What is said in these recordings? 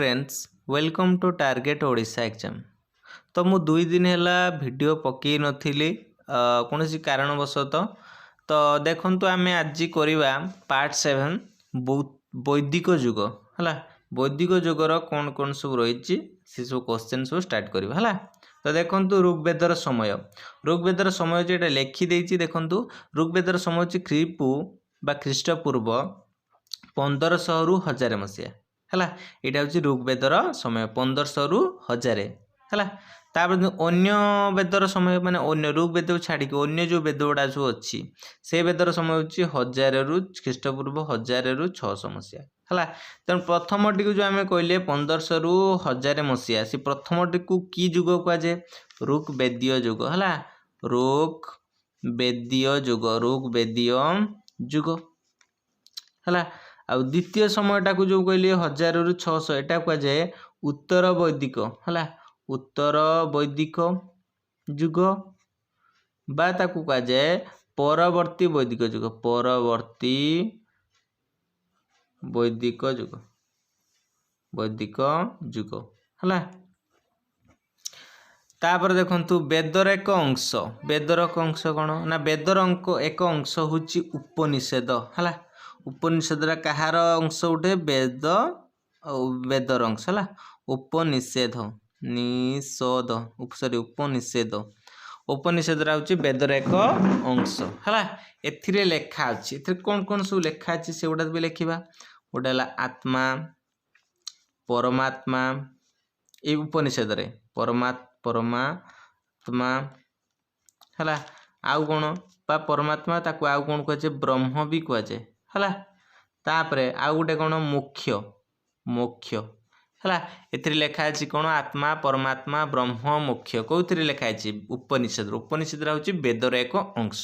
Friends, welcome to Target Odisha Exam. ତ ମୁଁ 2 ଦିନ ହେଲା ଭିଡ଼ିଓ ପକାଇ ନଥିଲି କୌଣସି କାରଣବଶତଃ। ତ ଦେଖନ୍ତୁ, ଆମେ ଆଜି କରିବା ପାର୍ଟ 7, ବୈଦିକ ଯୁଗ। ହେଲା, ବୈଦିକ ଯୁଗର କ'ଣ କ'ଣ ସବୁ ରହିଛି, ସେସବୁ କ୍ୱେଶ୍ଚନ୍ ସବୁ ଷ୍ଟାର୍ଟ କରିବା। ହେଲା, ତ ଦେଖନ୍ତୁ, ଋଗ୍ବେଦର ସମୟ। ଋଗ୍ବେଦର ସମୟ ଯେ ଏଇଟା ଲେଖିଦେଇଛି, ଦେଖନ୍ତୁ। ଋଗ୍ବେଦର ସମୟ ହେଉଛି ଖ୍ରୀପୁ ବା ଖ୍ରୀଷ୍ଟପୂର୍ବ 1500ରୁ 1000 ମସିହା। ହେଲା, ଏଇଟା ହେଉଛି ଋଗ୍ବେଦର ସମୟ, 1500ରୁ 1000। ହେଲା, ତାପରେ ଅନ୍ୟ ବେଦର ସମୟ, ମାନେ ଅନ୍ୟ ଋଗ୍ବେଦକୁ ଛାଡ଼ିକି ଅନ୍ୟ ଯେଉଁ ବେଦ ଗୁଡ଼ା ସବୁ ଅଛି, ସେ ବେଦର ସମୟ ହେଉଛି ଖ୍ରୀଷ୍ଟପୂର୍ବ 1000ରୁ 600 ମସିହା। ହେଲା, ତେଣୁ ପ୍ରଥମଟିକୁ ଯେଉଁ ଆମେ କହିଲେ 1500ରୁ 1000 ମସିହା, ସେ ପ୍ରଥମଟିକୁ କି ଯୁଗ କୁହାଯାଏ? ଋଗ୍ବେଦୀୟ ଯୁଗ। ହେଲା, ଋକ୍ ବେଦୀୟ ଯୁଗ, ଋଗ୍ବେଦୀୟ ଯୁଗ। ହେଲା, ଆଉ ଦ୍ୱିତୀୟ ସମୟଟାକୁ ଯେଉଁ କହିଲି 1000ରୁ 600, ଏଟା କୁହାଯାଏ ଉତ୍ତର ବୈଦିକ। ହେଲା, ଉତ୍ତର ବୈଦିକ ଯୁଗ ବା ତାକୁ କୁହାଯାଏ ପରବର୍ତ୍ତୀ ବୈଦିକ ଯୁଗ, ପରବର୍ତ୍ତୀ ବୈଦିକ ଯୁଗ, ବୈଦିକ ଯୁଗ। ହେଲା, ତାପରେ ଦେଖନ୍ତୁ, ବେଦର ଏକ ଅଂଶ। ବେଦର ଏକ ଅଂଶ କ'ଣ ନା, ବେଦର ଏକ ଅଂଶ ହେଉଛି ଉପନିଷଦ। ହେଲା, ଉପନିଷଦଟା କାହାର ଅଂଶ ଗୋଟେ? ବେଦ ଆଉ ବେଦର ଅଂଶ। ହେଲା, ଉପନିଷେଧ, ନିଷଦ, ସରି, ଉପନିଷେଦ। ଉପନିଷଦଟା ହେଉଛି ବେଦର ଏକ ଅଂଶ। ହେଲା, ଏଥିରେ ଲେଖା ଅଛି, ଏଥିରେ କ'ଣ କ'ଣ ସବୁ ଲେଖା ଅଛି, ସେଗୁଡ଼ା ବି ଲେଖିବା। ଗୋଟେ ହେଲା ଆତ୍ମା, ପରମାତ୍ମା। ଏଇ ଉପନିଷଦରେ ପରମାତ୍ମା। ହେଲା, ଆଉ କ'ଣ ବା ପରମାତ୍ମା, ତାକୁ ଆଉ କ'ଣ କୁହାଯାଏ? ବ୍ରହ୍ମ ବି କୁହାଯାଏ। ହେଲା, ତାପରେ ଆଉ ଗୋଟେ କ'ଣ? ମୋକ୍ଷ, ମୋକ୍ଷ। ହେଲା, ଏଥିରେ ଲେଖା ଅଛି କ'ଣ? ଆତ୍ମା, ପରମାତ୍ମା, ବ୍ରହ୍ମ, ମୋକ୍ଷ। କେଉଁଥିରେ ଲେଖା ହେଇଛି? ଉପନିଷଦ। ଉପନିଷଦରେ ହେଉଛି ବେଦର ଏକ ଅଂଶ।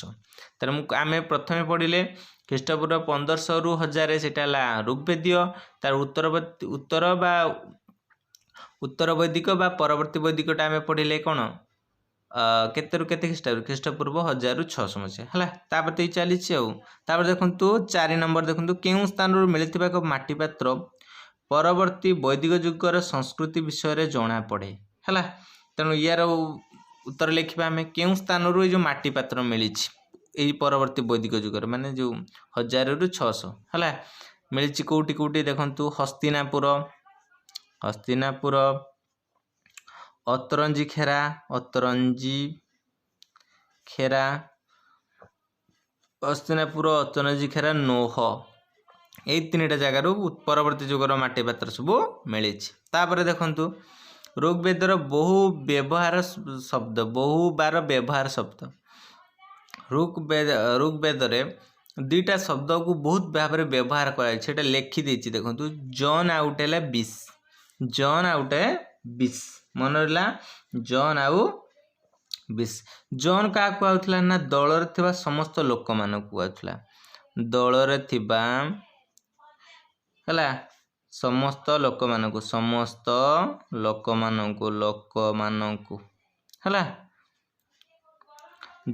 ତେଣୁ ଆମେ ପ୍ରଥମେ ପଢ଼ିଲେ ଖ୍ରୀଷ୍ଟପୂର୍ବ 1500ରୁ 1000, ସେଇଟା ହେଲା ଋଗ୍ବେଦୀୟ। ତାର ଉତ୍ତର ବା ଉତ୍ତର ବୈଦିକ ବା ପରବର୍ତ୍ତୀ ବୈଦିକଟା ଆମେ ପଢ଼ିଲେ କ'ଣ? କେତେରୁ କେତେ ଖ୍ରୀଷ୍ଟାବ୍ଦ? ଖ୍ରୀଷ୍ଟପୂର୍ବ 1000ରୁ 600 ମସିହା। ହେଲା, ତାପରେ ତ ଏଇ ଚାଲିଛି ଆଉ। ତାପରେ ଦେଖନ୍ତୁ, 4 ନମ୍ବର ଦେଖନ୍ତୁ, କେଉଁ ସ୍ଥାନରୁ ମିଳିଥିବା ଏକ ମାଟି ପାତ୍ର ପରବର୍ତ୍ତୀ ବୈଦିକ ଯୁଗର ସଂସ୍କୃତି ବିଷୟରେ ଜଣାପଡ଼େ? ହେଲା, ତେଣୁ ୟାର ଉତ୍ତର ଲେଖିବା ଆମେ, କେଉଁ ସ୍ଥାନରୁ ଏଇ ଯେଉଁ ମାଟି ପାତ୍ର ମିଳିଛି ଏଇ ପରବର୍ତ୍ତୀ ବୈଦିକ ଯୁଗରେ, ମାନେ ଯେଉଁ 1000ରୁ 600। ହେଲା, ମିଳିଛି କେଉଁଠି କେଉଁଠି? ଦେଖନ୍ତୁ, ହସ୍ତିନାପୁର, ହସ୍ତିନାପୁର, ଅତରଞ୍ଜି ଖେରା, ଅତରଞ୍ଜି ଖେରା, ହସ୍ତିନାପୁର, ଅତରଞ୍ଜି ଖେରା, ନୋହ। ଏଇ ତିନିଟା ଜାଗାରୁ ପରବର୍ତ୍ତୀ ଯୁଗର ମାଟି ପାତ୍ର ସବୁ ମିଳିଛି। ତାପରେ ଦେଖନ୍ତୁ, ଋଗ୍ବେଦର ବହୁ ବ୍ୟବହାର ଶବ୍ଦ, ବହୁବାର ବ୍ୟବହାର ଶବ୍ଦ। ଋଗ୍ବେଦରେ ଦୁଇଟା ଶବ୍ଦକୁ ବହୁତ ଭାବରେ ବ୍ୟବହାର କରାଯାଇଛି, ସେଇଟା ଲେଖିଦେଇଛି। ଦେଖନ୍ତୁ, ଜନ୍ ଆଉ ଗୋଟେ ହେଲା ବିସ୍। ଜନ୍ ଆଉ ଗୋଟେ ବିସ୍, ମନେ ରହିଲା? ଜନ୍ ଆଉ ବିସ୍। ଜନ୍ କାହାକୁ କୁହାଯାଉଥିଲା ନା, ଦଳରେ ଥିବା ସମସ୍ତ ଲୋକମାନଙ୍କୁ କୁହାଯାଉଥିଲା। ଦଳରେ ଥିବା, ହେଲା, ସମସ୍ତ ଲୋକମାନଙ୍କୁ, ସମସ୍ତ ଲୋକମାନଙ୍କୁ, ଲୋକମାନଙ୍କୁ। ହେଲା,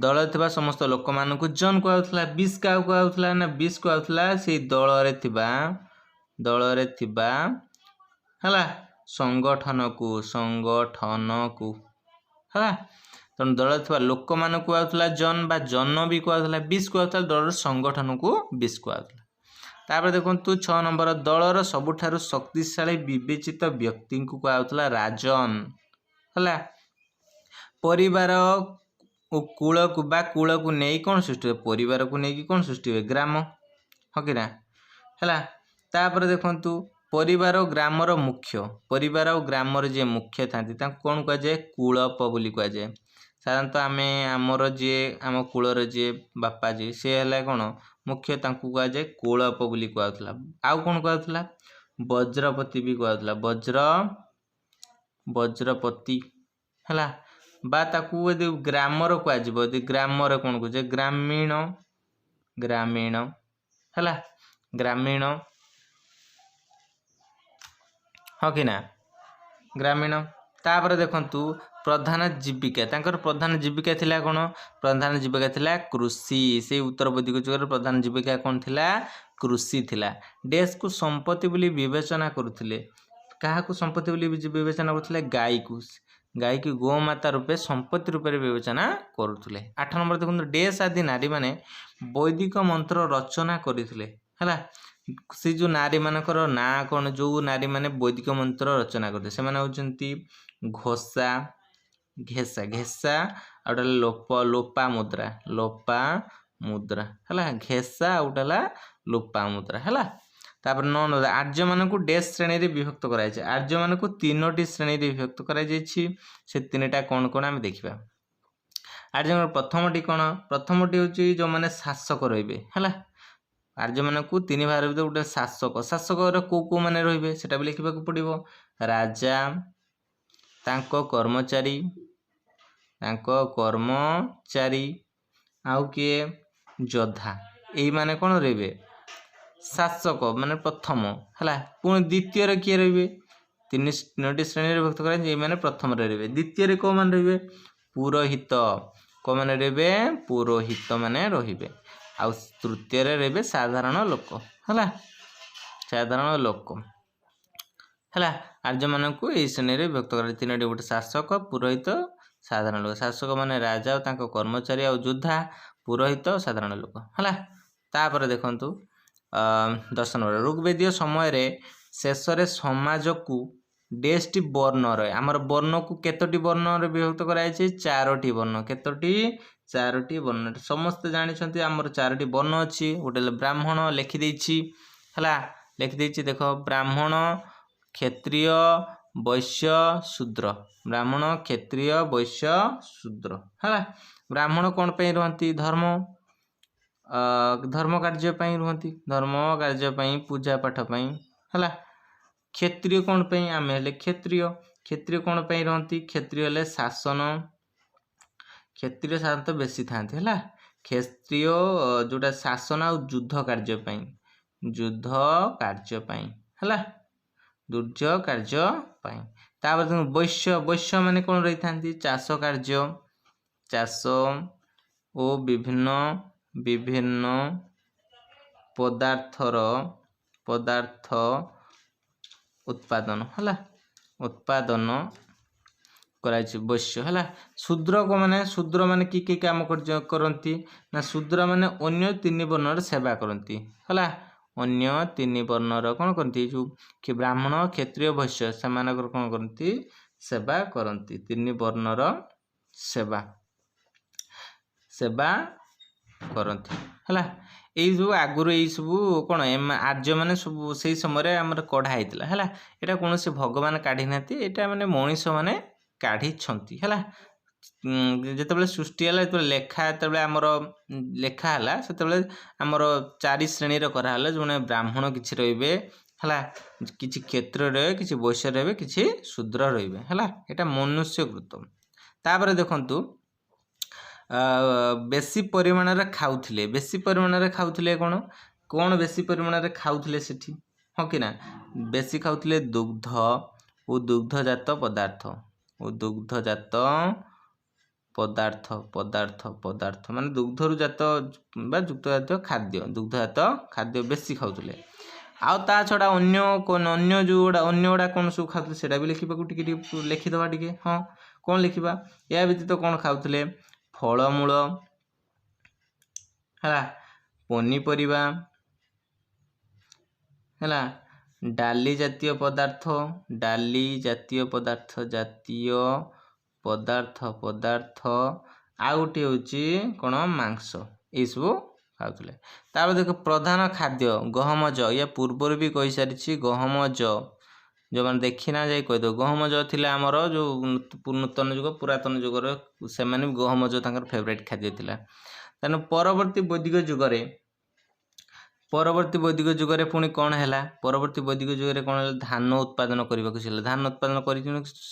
ଦଳରେ ଥିବା ସମସ୍ତ ଲୋକମାନଙ୍କୁ ଜନ୍ କୁହାଯାଉଥିଲା। ବିସ୍ କାହାକୁ କୁହାଯାଉଥିଲା ନା, ବିସ୍ କୁହାଯାଉଥିଲା ସେଇ ଦଳରେ ଥିବା, ଦଳରେ ଥିବା, ହେଲା, ସଂଗଠନକୁ, ସଂଗଠନକୁ। ହେଲା, ତେଣୁ ଦଳରେ ଥିବା ଲୋକମାନଙ୍କୁ କୁହାଯାଉଥିଲା ଜନ୍ ବା ଜନ ବି କୁହାଯାଉଥିଲା। ବିସ୍ କୁହାଯାଉଥିଲା ଦଳର ସଂଗଠନକୁ, ବିସ୍ କୁହାଯାଉଥିଲା। ତାପରେ ଦେଖନ୍ତୁ, 6 ନମ୍ବର, ଦଳର ସବୁଠାରୁ ଶକ୍ତିଶାଳୀ ବିବେଚିତ ବ୍ୟକ୍ତିଙ୍କୁ କୁହାଯାଉଥିଲା ରାଜନ। ହେଲା, ପରିବାର ଓ କୂଳକୁ ବା କୂଳକୁ ନେଇ କ'ଣ ସୃଷ୍ଟି ହୁଏ? ପରିବାରକୁ ନେଇକି କ'ଣ ସୃଷ୍ଟି ହୁଏ? ଗ୍ରାମ। ହଁ କି ନା? ହେଲା, ତାପରେ ଦେଖନ୍ତୁ, ପରିବାର ଓ ଗ୍ରାମର ମୁଖ୍ୟ। ପରିବାର ଓ ଗ୍ରାମର ଯିଏ ମୁଖ୍ୟ ଥାନ୍ତି, ତାଙ୍କୁ କ'ଣ କୁହାଯାଏ? କୁଳପ ବୋଲି କୁହାଯାଏ। ସାଧାରଣତଃ ଆମେ ଆମର ଯିଏ, ଆମ କୂଳର ଯିଏ ବାପା ଯିଏ, ସିଏ ହେଲା କ'ଣ ମୁଖ୍ୟ, ତାଙ୍କୁ କୁହାଯାଏ କୁଳପ ବୋଲି କୁହାଯାଉଥିଲା। ଆଉ କ'ଣ କୁହାଯାଉଥିଲା? ବଜ୍ରପତି ବି କୁହାଯାଉଥିଲା। ବଜ୍ରପତି। ହେଲା, ବା ତାକୁ ଯଦି ଗ୍ରାମର କୁହାଯିବ, ଯଦି ଗ୍ରାମର କ'ଣ କୁହାଯାଏ? ଗ୍ରାମୀଣ, ଗ୍ରାମୀଣ। ହେଲା, ଗ୍ରାମୀଣ। ହଁ କି ନା? ଗ୍ରାମୀଣ। ତାପରେ ଦେଖନ୍ତୁ, ପ୍ରଧାନ ଜୀବିକା। ତାଙ୍କର ପ୍ରଧାନ ଜୀବିକା ଥିଲା କ'ଣ? ପ୍ରଧାନ ଜୀବିକା ଥିଲା କୃଷି। ସେଇ ଉତ୍ତର ବୈଦିକ ଯୁଗରେ ପ୍ରଧାନ ଜୀବିକା କ'ଣ ଥିଲା? କୃଷି ଥିଲା। ଡେସ୍କୁ ସମ୍ପତ୍ତି ବୋଲି ବିବେଚନା କରୁଥିଲେ। କାହାକୁ ସମ୍ପତ୍ତି ବୋଲି ବିବେଚନା କରୁଥିଲେ? ଗାଈକୁ। ଗାଈକୁ ଗୋମାତା ରୂପେ ସମ୍ପତ୍ତି ରୂପରେ ବିବେଚନା କରୁଥିଲେ। 8 ନମ୍ବର ଦେଖନ୍ତୁ, ଡେସ୍ ଆଦି ନାରୀମାନେ ବୈଦିକ ମନ୍ତ୍ର ରଚନା କରିଥିଲେ। ହେଲା, ସେ ଯେଉଁ ନାରୀମାନଙ୍କର ନାଁ କ'ଣ, ଯେଉଁ ନାରୀମାନେ ବୈଦିକ ମନ୍ତ୍ର ରଚନା କରିଥିଲେ? ସେମାନେ ହେଉଛନ୍ତି ଘୋଷା, ଘେସା, ଘେସା, ଆଉ ଗୋଟେ ହେଲା ଲୋପା ମୁଦ୍ରା, ଲୋପା ମୁଦ୍ରା। ହେଲା, ଘେସା ଆଉ ଗୋଟେ ହେଲା ଲୋପା ମୁଦ୍ରା। ହେଲା, ତାପରେ 9 ନମ୍ବର, ଆର୍ଯ୍ୟମାନଙ୍କୁ ଡେସ୍ ଶ୍ରେଣୀରେ ବିଭକ୍ତ କରାଯାଇଛି। ଆର୍ଯ୍ୟମାନଙ୍କୁ 3ଟି ଶ୍ରେଣୀରେ ବିଭକ୍ତ କରାଯାଇଛି। ସେ 3ଟା କ'ଣ କ'ଣ ଆମେ ଦେଖିବା। ଆର୍ଯ୍ୟଙ୍କର ପ୍ରଥମଟି କ'ଣ? ପ୍ରଥମଟି ହେଉଛି ଯେଉଁମାନେ ଶାସକ ରହିବେ। ହେଲା, ଆର୍ଯ୍ୟମାନଙ୍କୁ 3 ଭାଗରେ ଭିତରେ ଗୋଟେ ଶାସକ। ଶାସକର କେଉଁ କେଉଁମାନେ ରହିବେ ସେଟା ବି ଲେଖିବାକୁ ପଡ଼ିବ। ରାଜା, ତାଙ୍କ କର୍ମଚାରୀ, ତାଙ୍କ କର୍ମଚାରୀ, ଆଉ କିଏ? ଯୋଦ୍ଧା। ଏଇମାନେ କ'ଣ ରହିବେ? ଶାସକ ମାନେ ପ୍ରଥମ। ହେଲା, ପୁଣି ଦ୍ୱିତୀୟରେ କିଏ ରହିବେ? 3ଟି ଶ୍ରେଣୀରେ ବିଭକ୍ତ କରାଯାଇଛି, ଏଇମାନେ ପ୍ରଥମରେ ରହିବେ। ଦ୍ୱିତୀୟରେ କେଉଁମାନେ ରହିବେ? ପୁରୋହିତ। କେଉଁମାନେ ରହିବେ? ପୁରୋହିତ ମାନେ ରହିବେ। ଆଉ ତୃତୀୟରେ ରହିବେ ସାଧାରଣ ଲୋକ। ହେଲା, ସାଧାରଣ ଲୋକ। ହେଲା, ଆର୍ଯ୍ୟମାନଙ୍କୁ ଏଇ ଶ୍ରେଣୀରେ ବିଭକ୍ତ କରାଯାଇଛି 3ଟି, ଗୋଟେ ଶାସକ, ପୁରୋହିତ, ସାଧାରଣ ଲୋକ। ଶାସକ ମାନେ ରାଜା ଆଉ ତାଙ୍କ କର୍ମଚାରୀ ଆଉ ଯୋଦ୍ଧା, ପୁରୋହିତ, ସାଧାରଣ ଲୋକ। ହେଲା, ତାପରେ ଦେଖନ୍ତୁ 10 ନମ୍ବର, ଋଗ୍ବେଦୀୟ ସମୟରେ ଶେଷରେ ସମାଜକୁ ଡେସ୍ଟି ବର୍ଣ୍ଣ ରହେ। ଆମର ବର୍ଣ୍ଣକୁ କେତୋଟି ବର୍ଣ୍ଣରେ ବିଭକ୍ତ କରାଯାଇଛି? 4ଟି ବର୍ଣ୍ଣ। କେତୋଟି? 4ଟି ବର୍ଣ୍ଣ। ସମସ୍ତେ ଜାଣିଛନ୍ତି ଆମର 4ଟି ବର୍ଣ୍ଣ ଅଛି। ଗୋଟେ ହେଲା ବ୍ରାହ୍ମଣ, ଲେଖିଦେଇଛି। ହେଲା, ଲେଖିଦେଇଛି ଦେଖ, ବ୍ରାହ୍ମଣ, କ୍ଷତ୍ରିୟ, ବୈଶ୍ୟ, ଶୂଦ୍ର। ବ୍ରାହ୍ମଣ, କ୍ଷତ୍ରିୟ, ବୈଶ୍ୟ, ଶୂଦ୍ର। ହେଲା, ବ୍ରାହ୍ମଣ କ'ଣ ପାଇଁ ରୁହନ୍ତି? ଧର୍ମ କାର୍ଯ୍ୟ ପାଇଁ ରୁହନ୍ତି, ଧର୍ମ କାର୍ଯ୍ୟ ପାଇଁ, ପୂଜା ପାଠ ପାଇଁ। ହେଲା, କ୍ଷତ୍ରିୟ କ'ଣ ପାଇଁ? ଆମେ ହେଲେ କ୍ଷତ୍ରିୟ। କ୍ଷତ୍ରିୟ କ'ଣ ପାଇଁ ରହନ୍ତି? କ୍ଷତ୍ରିୟ ହେଲେ ଶାସନ, କ୍ଷତ୍ରିୟ ସାଧାରଣତଃ ବେଶୀ ଥାନ୍ତି। ହେଲା, କ୍ଷତ୍ରିୟ ଯେଉଁଟା ଶାସନ ଆଉ ଯୁଦ୍ଧ କାର୍ଯ୍ୟ ପାଇଁ, ଯୁଦ୍ଧ କାର୍ଯ୍ୟ ପାଇଁ। ହେଲା, ଯୁଦ୍ଧ କାର୍ଯ୍ୟ ପାଇଁ। ତାପରେ ଦେଖନ୍ତୁ ବୈଶ୍ୟ। ବୈଶ୍ୟ ମାନେ କ'ଣ ରହିଥାନ୍ତି? ଚାଷ କାର୍ଯ୍ୟ, ଚାଷ ଓ ବିଭିନ୍ନ ବିଭିନ୍ନ ପଦାର୍ଥର ପଦାର୍ଥ ଉତ୍ପାଦନ। ହେଲା, ଉତ୍ପାଦନ କରାଯାଇଛି ବୈଶ୍ୟ। ହେଲା, ଶୂଦ୍ରକ ମାନେ, ଶୂଦ୍ର ମାନେ କି କି କାମ କରନ୍ତି ନା, ଶୂଦ୍ର ମାନେ ଅନ୍ୟ 3 ବର୍ଣ୍ଣର ସେବା କରନ୍ତି। ହେଲା, ଅନ୍ୟ 3 ବର୍ଣ୍ଣର କ'ଣ କରନ୍ତି? ଯେଉଁ ବ୍ରାହ୍ମଣ, କ୍ଷତ୍ରିୟ, ବୈଶ୍ୟ, ସେମାନଙ୍କର କ'ଣ କରନ୍ତି? ସେବା କରନ୍ତି। 3 ବର୍ଣ୍ଣର ସେବା କରନ୍ତି। ହେଲା, ଏଇ ସବୁ ଆଗରୁ ଏଇସବୁ କ'ଣ ଆର୍ଯ୍ୟମାନେ ସବୁ ସେଇ ସମୟରେ ଆମର କଢ଼ା ହେଇଥିଲା। ହେଲା, ଏଇଟା କୌଣସି ଭଗବାନ କାଢ଼ି ନାହାନ୍ତି, ଏଇଟା ମାନେ ମଣିଷମାନେ କାଢ଼ିଛନ୍ତି। ହେଲା, ଯେତେବେଳେ ସୃଷ୍ଟି ହେଲା, ଯେତେବେଳେ ଲେଖା, ଯେତେବେଳେ ଆମର ଲେଖା ହେଲା, ସେତେବେଳେ ଆମର 4 ଶ୍ରେଣୀର କରାହେଲା। ଜଣେ ବ୍ରାହ୍ମଣ କିଛି ରହିବେ, ହେଲା, କିଛି କ୍ଷତ୍ରିୟ ରହିବେ, କିଛି ବୈଶ୍ୟ ରହିବେ, କିଛି ଶୂଦ୍ର ରହିବେ। ହେଲା, ଏଇଟା ମନୁଷ୍ୟକୃତ। ତାପରେ ଦେଖନ୍ତୁ, ବେଶୀ ପରିମାଣରେ ଖାଉଥିଲେ। ବେଶୀ ପରିମାଣରେ ଖାଉଥିଲେ କ'ଣ କ'ଣ ବେଶୀ ପରିମାଣରେ ଖାଉଥିଲେ ସେଠି? ହଁ କି ନା? ବେଶୀ ଖାଉଥିଲେ ଦୁଗ୍ଧ ଓ ଦୁଗ୍ଧଜାତ ପଦାର୍ଥ, ଓ ଦୁଗ୍ଧଜାତ ପଦାର୍ଥ, ପଦାର୍ଥ, ପଦାର୍ଥ ମାନେ ଦୁଗ୍ଧରୁ ଜାତ ବା ଯୁକ୍ତ ଜାତୀୟ ଖାଦ୍ୟ, ଦୁଗ୍ଧଜାତ ଖାଦ୍ୟ ବେଶୀ ଖାଉଥିଲେ। ଆଉ ତା ଛଡ଼ା ଅନ୍ୟ ଅନ୍ୟ ଯେଉଁଗୁଡ଼ା, ଅନ୍ୟ ଗୁଡ଼ା କ'ଣ ସବୁ ଖାଉଥିଲେ ସେଇଟା ବି ଲେଖିବାକୁ ଟିକେ ଟିକେ ଲେଖିଦେବା ଟିକେ। ହଁ, କ'ଣ ଲେଖିବା? ଏହା ବ୍ୟତୀତ କ'ଣ ଖାଉଥିଲେ? ଫଳମୂଳ, ହେଲା, ପନିପରିବା, ହେଲା, ଡାଲି ଜାତୀୟ ପଦାର୍ଥ, ଡାଲି ଜାତୀୟ ପଦାର୍ଥ, ଜାତୀୟ ପଦାର୍ଥ, ପଦାର୍ଥ, ଆଉ ଗୋଟିଏ ହେଉଛି କ'ଣ? ମାଂସ। ଏଇସବୁ ଖାଉଥିଲେ। ତାପରେ ଦେଖ, ପ୍ରଧାନ ଖାଦ୍ୟ ଗହମ ଯଅ। ୟା ପୂର୍ବରୁ ବି କହିସାରିଛି ଗହମ ଯଅ, ଯେଉଁମାନେ ଦେଖିନା ଯାଇ କହିଦେବ। ଗହମ ଯଅ ଥିଲା ଆମର ଯେଉଁ ନୂତନ ଯୁଗ, ପୁରାତନ ଯୁଗର, ସେମାନେ ବି ଗହମ ଯଅ ତାଙ୍କର ଫେଭରାଇଟ୍ ଖାଦ୍ୟ ଥିଲା। ତେଣୁ ପରବର୍ତ୍ତୀ ବୈଦିକ ଯୁଗରେ, ପରବର୍ତ୍ତୀ ବୈଦିକ ଯୁଗରେ ପୁଣି କ'ଣ ହେଲା? ପରବର୍ତ୍ତୀ ବୈଦିକ ଯୁଗରେ କ'ଣ ହେଲା? ଧାନ ଉତ୍ପାଦନ କରିବାକୁ ଶିଖିଲା। ଧାନ ଉତ୍ପାଦନ କରି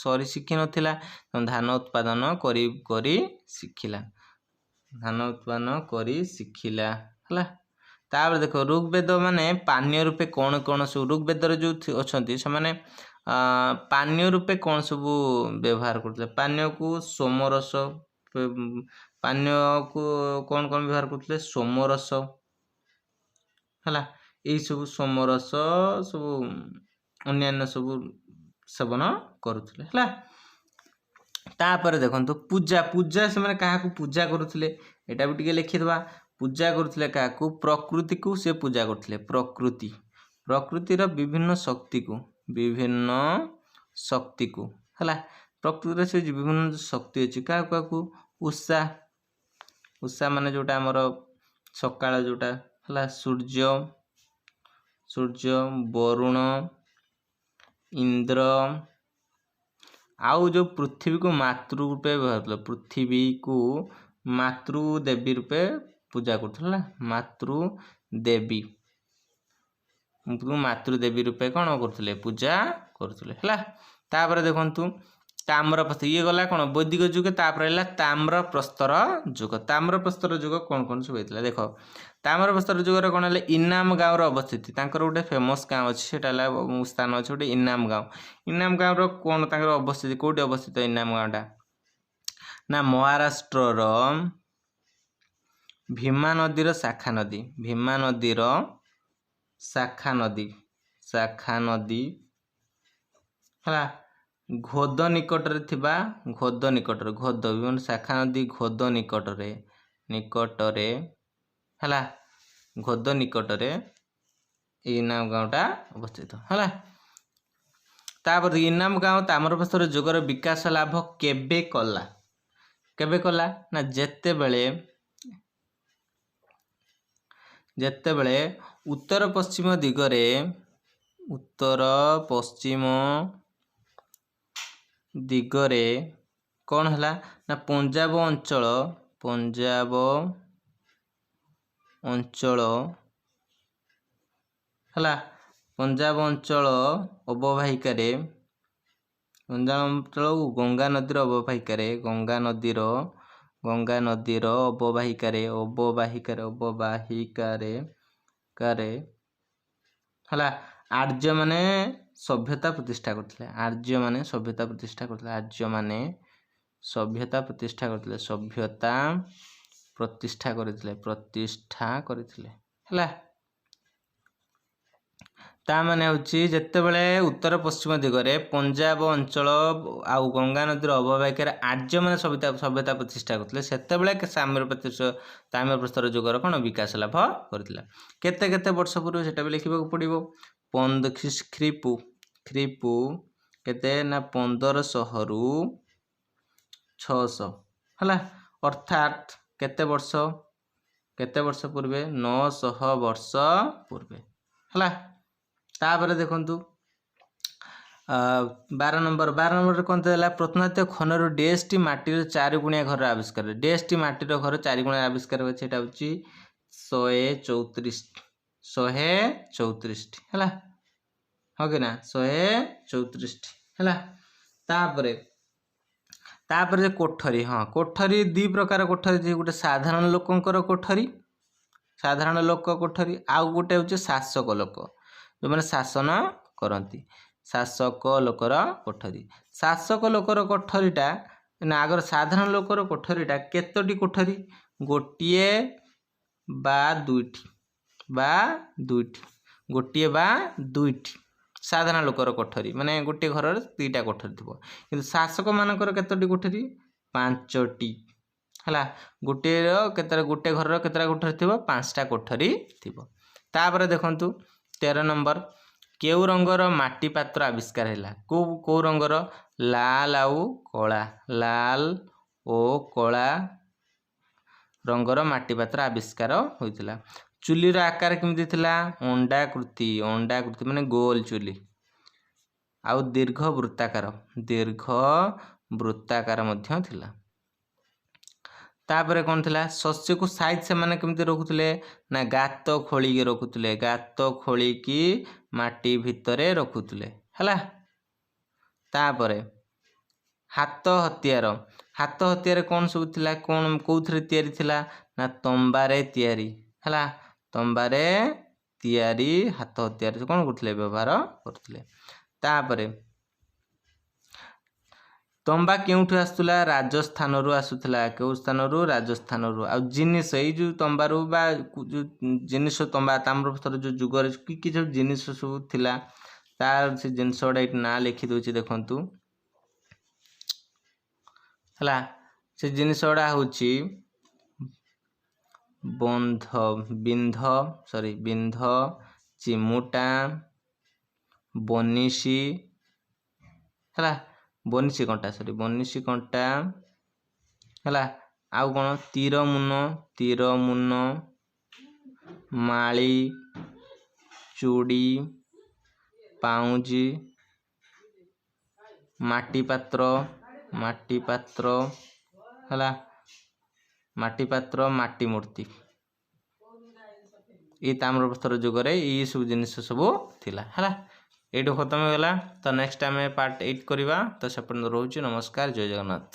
ସରି ଶିଖିନଥିଲା, ତେଣୁ ଧାନ ଉତ୍ପାଦନ କରି କରି ଶିଖିଲା, ଧାନ ଉତ୍ପାଦନ କରି ଶିଖିଲା। ହେଲା, ତାପରେ ଦେଖ, ଋଗ୍ବେଦ ମାନେ ପାନୀୟ ରୂପେ କ'ଣ କ'ଣ ସବୁ, ଋଗ୍ବେଦରେ ଯେଉଁ ଅଛନ୍ତି ସେମାନେ ପାନୀୟ ରୂପେ କ'ଣ ସବୁ ବ୍ୟବହାର କରୁଥିଲେ? ପାନୀୟକୁ ସୋମରସ, ପାନୀୟକୁ କ'ଣ କ'ଣ ବ୍ୟବହାର କରୁଥିଲେ? ସୋମରସ। ହେଲା, ଏଇସବୁ ସୋମରସ ସବୁ ଅନ୍ୟାନ୍ୟ ସବୁ ସେବନ କରୁଥିଲେ। ହେଲା, ତାପରେ ଦେଖନ୍ତୁ ପୂଜା। ପୂଜା ସେମାନେ କାହାକୁ ପୂଜା କରୁଥିଲେ, ଏଇଟା ବି ଟିକେ ଲେଖିଦେବା। ପୂଜା କରୁଥିଲେ କାହାକୁ? ପ୍ରକୃତିକୁ ସେ ପୂଜା କରୁଥିଲେ। ପ୍ରକୃତି, ପ୍ରକୃତିର ବିଭିନ୍ନ ଶକ୍ତିକୁ, ବିଭିନ୍ନ ଶକ୍ତିକୁ। ହେଲା, ପ୍ରକୃତିର ସେ ବିଭିନ୍ନ ଶକ୍ତି ଅଛି, କାହାକୁ କାହାକୁ? ଉଷା, ଉଷା ମାନେ ଯେଉଁଟା ଆମର ସକାଳ ଯେଉଁଟା ହେଲା, ସୂର୍ଯ୍ୟ, ସୂର୍ଯ୍ୟ, ବରୁଣ, ଇନ୍ଦ୍ର, ଆଉ ଯେଉଁ ପୃଥିବୀକୁ ମାତୃ ରୂପେ ବ୍ୟବହାର, ପୃଥିବୀକୁ ମାତୃଦେବୀ ରୂପେ ପୂଜା କରୁଥିଲେ। ହେଲା, ମାତୃଦେବୀ, ମାତୃଦେବୀ ରୂପେ କ'ଣ କରୁଥିଲେ? ପୂଜା କରୁଥିଲେ। ହେଲା, ତାପରେ ଦେଖନ୍ତୁ ତାମ୍ରପ୍ରସ୍ତର। ଇଏ ଗଲା କ'ଣ ବୈଦିକ ଯୁଗ। ତାପରେ ହେଲା ତାମ୍ରପ୍ରସ୍ତର ଯୁଗ। ତାମ୍ରପ୍ରସ୍ତର ଯୁଗ କ'ଣ କ'ଣ ସବୁ ହେଇଥିଲା ଦେଖ। ତାମ୍ରପ୍ରସ୍ତର ଯୁଗରେ କ'ଣ ହେଲା? ଇନାମ ଗାଁର ଅବସ୍ଥିତି, ତାଙ୍କର ଗୋଟେ ଫେମସ୍ ଗାଁ ଅଛି, ସେଇଟା ହେଲା ସ୍ଥାନ ଅଛି ଗୋଟେ ଇନାମ ଗାଁ। ଇନାମ ଗାଁର କ'ଣ ତାଙ୍କର ଅବସ୍ଥିତି, କେଉଁଠି ଅବସ୍ଥିତ ଇନାମ ଗାଁଟା ନା ମହାରାଷ୍ଟ୍ରର ଭୀମା ନଦୀର ଶାଖା ନଦୀ, ଭୀମା ନଦୀର ଶାଖା ନଦୀ, ଶାଖା ନଦୀ ହେଲା ଘୋଦ ନିକଟରେ ଥିବା, ଘୋଦ ନିକଟରେ, ଘୋଦ ବିଭିନ୍ନ ଶାଖା ନଦୀ ଘୋଦ ନିକଟରେ, ନିକଟରେ ହେଲା, ଘୋଦ ନିକଟରେ ଇନାମ ଗାଁଟା ଅବସ୍ଥିତ। ହେଲା, ତାପରେ ଇନାମ ଗାଁ ତାମ୍ରପ୍ରସ୍ତର ଯୁଗର ବିକାଶ ଲାଭ କେବେ କଲା? କେବେ କଲା ନା ଯେତେବେଳେ, ଯେତେବେଳେ ଉତ୍ତର ପଶ୍ଚିମ ଦିଗରେ, ଉତ୍ତର ପଶ୍ଚିମ ଦିଗରେ କ'ଣ ହେଲା ନା ପଞ୍ଜାବ ଅଞ୍ଚଳ, ପଞ୍ଜାବ ଅଞ୍ଚଳ ହେଲା, ପଞ୍ଜାବ ଅଞ୍ଚଳ ଅବବାହିକାରେ, ପଞ୍ଜାବ ଅଞ୍ଚଳ ଗଙ୍ଗା ନଦୀର ଅବବାହିକାରେ, ଗଙ୍ଗା ନଦୀର, ଗଙ୍ଗା ନଦୀର ଅବବାହିକାରେ, ଅବବାହିକାରେ, ଅବବାହିକାରେ କାରେ ହେଲା ଆର୍ଯ୍ୟମାନେ ସଭ୍ୟତା ପ୍ରତିଷ୍ଠା କରିଥିଲେ। ଆର୍ଯ୍ୟମାନେ ସଭ୍ୟତା ପ୍ରତିଷ୍ଠା କରିଥିଲେ। ଆର୍ଯ୍ୟମାନେ ସଭ୍ୟତା ପ୍ରତିଷ୍ଠା କରିଥିଲେ। ସଭ୍ୟତା ପ୍ରତିଷ୍ଠା କରିଥିଲେ, ପ୍ରତିଷ୍ଠା କରିଥିଲେ। ହେଲା, ତା ମାନେ ହେଉଛି ଯେତେବେଳେ ଉତ୍ତର ପଶ୍ଚିମ ଦିଗରେ ପଞ୍ଜାବ ଅଞ୍ଚଳ ଆଉ ଗଙ୍ଗା ନଦୀର ଅବବାହିକାରେ ଆର୍ଯ୍ୟମାନେ ସଭ୍ୟତା ପ୍ରତିଷ୍ଠା କରିଥିଲେ, ସେତେବେଳେ ତାମ୍ରପ୍ରସ୍ତର ଯୁଗର କ'ଣ ବିକାଶ ଲାଭ କରିଥିଲା। କେତେ କେତେ ବର୍ଷ ପୂର୍ବେ ସେଟା ବି ଲେଖିବାକୁ ପଡ଼ିବ। ଖ୍ରୀପୁ, ଖ୍ରୀପୁ କେତେ ନା 1500ରୁ 600। ହେଲା, ଅର୍ଥାତ୍ କେତେ ବର୍ଷ, କେତେ ବର୍ଷ ପୂର୍ବେ? 900 ବର୍ଷ ପୂର୍ବେ। ହେଲା, ତାପରେ ଦେଖନ୍ତୁ 12 ନମ୍ବର। 12 ନମ୍ବରରେ କ'ଣ ଦେଲା? ପ୍ରତ୍ନତତ୍ତ୍ୱ ଖନରୁ ଡେସ୍ଟି ମାଟିର ଚାରିଗୁଣିଆ ଘରର ଆବିଷ୍କାର। ଡେସ୍ଟି ମାଟିର ଘର ଚାରିଗୁଣିଆ ଆବିଷ୍କାର ଅଛି, ଏଇଟା ହେଉଛି 134, 134ଟି। ହେଲା, ହଁ କି ନା? 134ଟି। ହେଲା, ତାପରେ, ତାପରେ କୋଠରୀ। ହଁ, କୋଠରୀ ଦୁଇ ପ୍ରକାର କୋଠରୀ, ଗୋଟେ ସାଧାରଣ ଲୋକଙ୍କର କୋଠରୀ, ସାଧାରଣ ଲୋକ କୋଠରୀ, ଆଉ ଗୋଟେ ହେଉଛି ଶାସକ ଲୋକ, ଯେଉଁମାନେ ଶାସନ କରନ୍ତି, ଶାସକ ଲୋକର କୋଠରୀ। ଶାସକ ଲୋକର କୋଠରୀଟା ନା ଆଗର ସାଧାରଣ ଲୋକର କୋଠରୀଟା କେତୋଟି କୋଠରୀ? ଗୋଟିଏ ବା ଦୁଇଟି, ବା ଦୁଇଟି, ଗୋଟିଏ ବା ଦୁଇଟି ସାଧାରଣ ଲୋକର କୋଠରୀ, ମାନେ ଗୋଟିଏ ଘରରେ ଦୁଇଟା କୋଠରୀ ଥିବ। କିନ୍ତୁ ଶାସକମାନଙ୍କର କେତୋଟି କୋଠରୀ? 5ଟି। ହେଲା, ଗୋଟିଏର କେତେଟା, ଗୋଟେ ଘରର କେତେଟା କୋଠରୀ ଥିବ? 5ଟା କୋଠରୀ ଥିବ। ତାପରେ ଦେଖନ୍ତୁ 13 ନମ୍ବର, କେଉଁ ରଙ୍ଗର ମାଟି ପାତ୍ର ଆବିଷ୍କାର ହେଲା? କେଉଁ କେଉଁ ରଙ୍ଗର? ଲାଲ ଆଉ କଳା, ଲାଲ ଓ କଳା ରଙ୍ଗର ମାଟି ପାତ୍ର ଆବିଷ୍କାର ହୋଇଥିଲା। ଚୁଲିର ଆକାର କେମିତି ଥିଲା? ଅଣ୍ଡାକୃତି, ଅଣ୍ଡାକୃତି ମାନେ ଗୋଲ ଚୁଲି, ଆଉ ଦୀର୍ଘ ବୃତ୍ତାକାର, ଦୀର୍ଘ ବୃତ୍ତାକାର ମଧ୍ୟ ଥିଲା। ତାପରେ କ'ଣ ଥିଲା? ଶସ୍ୟକୁ ସାଇଜ ସେମାନେ କେମିତି ରଖୁଥିଲେ ନା ଗାତ ଖୋଳିକି ରଖୁଥିଲେ, ଗାତ ଖୋଳିକି ମାଟି ଭିତରେ ରଖୁଥିଲେ। ହେଲା, ତାପରେ ହାତ ହତିଆର। ହାତ ହତିଆର କ'ଣ ସବୁ ଥିଲା? କ'ଣ କେଉଁଥିରେ ତିଆରି ଥିଲା ନା ତମ୍ବାରେ ତିଆରି। ହେଲା, ତମ୍ବାରେ ତିଆରି ହାତ ହତିଆର କ'ଣ କରୁଥିଲେ? ବ୍ୟବହାର କରୁଥିଲେ। ତାପରେ ତମ୍ବା କେଉଁଠୁ ଆସୁଥିଲା? ରାଜସ୍ଥାନରୁ ଆସୁଥିଲା। କେଉଁ ସ୍ଥାନରୁ? ରାଜସ୍ଥାନରୁ। ଆଉ ଜିନିଷ ଏଇ ଯେଉଁ ତମ୍ବାରୁ ବା ଯେଉଁ ଜିନିଷ ତମ୍ବା ତାମ୍ରପତ୍ର ଯେଉଁ ଯୁଗରେ କି କି ସବୁ ଜିନିଷ ସବୁ ଥିଲା, ତାର ସେ ଜିନିଷ ଗୁଡ଼ା ଏଇଠି ନାଁ ଲେଖିଦେଉଛି, ଦେଖନ୍ତୁ। ହେଲା, ସେ ଜିନିଷ ଗୁଡ଼ା ହେଉଛି ବନ୍ଧ, ବିନ୍ଧ, ସରି, ବିନ୍ଧ, ଚିମୁଟା, ବନିଶୀ। ହେଲା, ବନିଶୀ କଣ୍ଟା, ସରି, ବନିଶୀ କଣ୍ଟା। ହେଲା, ଆଉ କ'ଣ? ତୀରମୁନ, ତୀରମୁନ, ମାଳି, ଚୁଡ଼ି, ପାଉଁଜି, ମାଟି ପାତ୍ର, ମାଟି ପାତ୍ର। ହେଲା, ମାଟି ପାତ୍ର, ମାଟି ମୂର୍ତ୍ତି। ଏଇ ତାମ୍ରପଥର ଯୁଗରେ ଏଇ ସବୁ ଜିନିଷ ସବୁ ଥିଲା। ହେଲା, ଏଇଠୁ ଖତମ ହେଇଗଲା। ତ ନେକ୍ସଟ ଆମେ ପାର୍ଟ 8 କରିବା। ତ ସେପର୍ଯ୍ୟନ୍ତ ରହୁଛି, ନମସ୍କାର, ଜୟ ଜଗନ୍ନାଥ।